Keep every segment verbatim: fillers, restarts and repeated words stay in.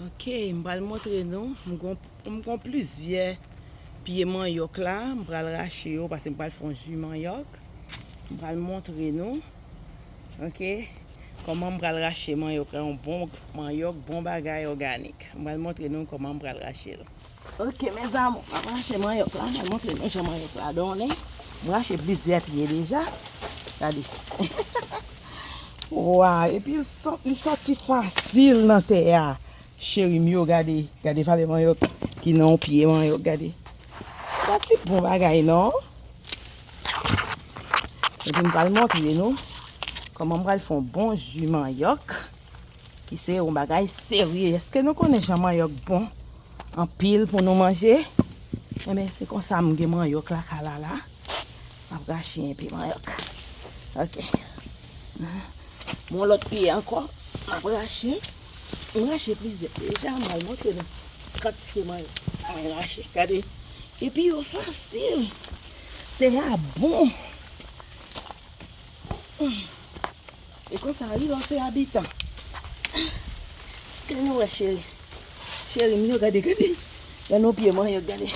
Ok, m pral montre nou. M gon, m gon plizyè pye manyòk la. M pral rache yo paske m pral fè yon ji manyòk. M pral montre nou. Ok, kòman m pral rache manyòk la, yon bon manyòk, bon bagay òganik. M pral montre nou kòman m pral rache l. Ok, mes amours, m ap rache manyòk la, m ap montre nou jan manyòk la donnen. M rache plizyè pye deja. Gade. Waw, epi l sò-, li sòti fasil nan tè a. Cheri m yo, gade, gade valè manyòk ki nan yon pye manyòk, gade. Gade ti bon bagay non. Epi m pral montre nou kòman m pral fè yon bon ji manyòk, ki se yon bagay serye. Èske nou konnen jan manyòk bon anpil pou nou manje? Enben, se konsa m gen manyòk la ka la la. M ap rache enpe manyòk. Ok. Yon lòt pye ankò. M ap rache. M rache plizyè deja. M pral montre nou kantite manyòk mwen rache. Gade. Epi yo fasil. Tè a bon. E konsa wi, lò se abitan. Èske nou wè, cheri? Cheri m yo, gade, gade. Gade yon pye manyòk, gade.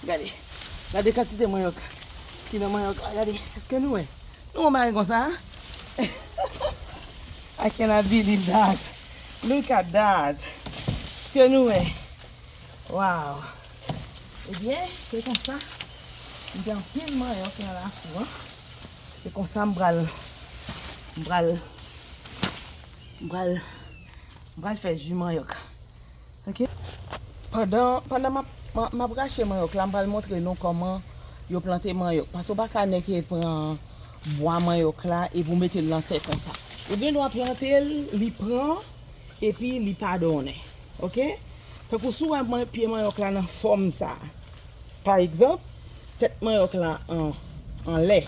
Gade. Gade kantite manyòk ki nan manyòk la, gade. Èske nou wè? Nou wè yon bagay konsa? I cannot believe that. Look at that. Èske nou wè? Waw. Ebyen, se konsa. M gen anpil manyòk nan lafou an. Se konsa m pral, m pral, m pral, m pral fè ji manyòk. Ok? Pandan, pandan m ap, m ap, m ap rache manyòk la, m pral montre nou kòman yo plante manyòk. Paske w pa ka nèke pran bwa manyòk la epi w mete l nan tè konsa. Ou gen dwa plante l, li pran, epi li pa donnen. Ok? Tankou si w wè mwen, pye manyòk la nan fòm sa a. Pa egzanp, tèt manyòk la an, anlè.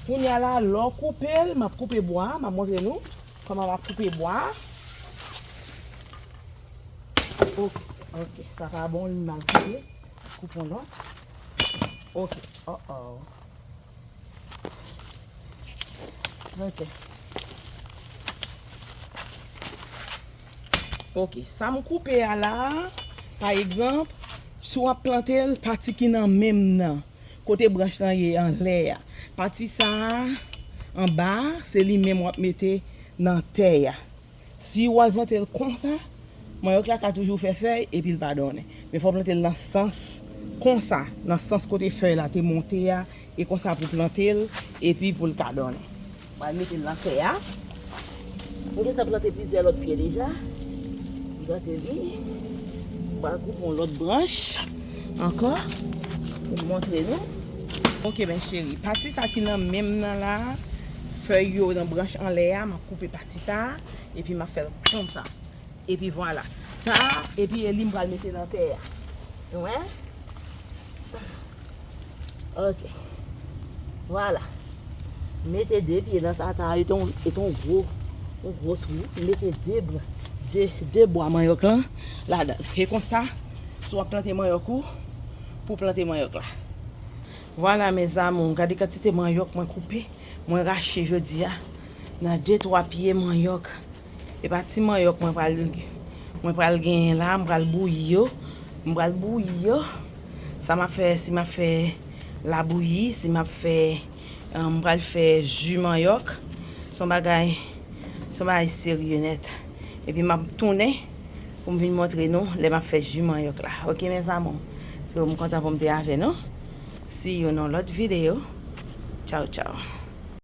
Kounye a la, lè w koupe l, m ap koupe bwa a, m ap montre nou kòman m ap koupe bwa a. Ok, ok, sa pa bon, li mal koupe. Koupe yon lòt. Ok, oh oh. Ok. Ok, sa m koupe a la, pa egzanp, si w ap plante l, pati ki nan men m nan, kote branch lan ye anlè a, pati sa a, anba a, se li menm w ap mete nan tè a. Si w al plante l konsa, manyòk la ka toujou fè fèy epi l pa donnen. Men fò w plante l nan sans konsa, nan sans kote fèy la te monte a, e konsa pou plante l, epi pou l ka donnen. Mwen mete l nan tè a. Mwen gentan plante plizyè lòt pye deja. Mwen plante li. Mwen koupe yon lòt branch ankò pou montre nou. Ok, mes chéris. Pati sa ki nan men m nan la, fèy yo nan branch anlè a, m ap koupe pati sa, epi m ap fè l konsa. Epi vwala. Sa, epi e li m pral mete nan tè a. Ou wè? Ok. Vwala. Mete de pye nan sa, ta, e ton, e ton gwo, yon gwo twou. Mete de bwa, de, de bwa manyòk lan ladan l. E konsa, si w ap plante manyòk ou, pou plante manyòk la. Vwala, mes amours, gade kantite manyòk mwen koupe, mwen rache jodi a. Nan de, twa pye manyòk. E pa ti manyòk mwen pral, mwen pral genyen la, m pral bouyi yo. M pral bouyi yo. Sa m ap fè, si m ap fè labouyi, si m ap fè, eh, m pral fè ji manyòk. Se yon bagay, se yon bagay serye nèt. Epi m ap tounen pou m vin montre nou lè m ap fè ji manyòk la. Ok, mes amours? So, m kontan pou m te avè nou. See you nan lòt videyo. Tchaw, tchaw.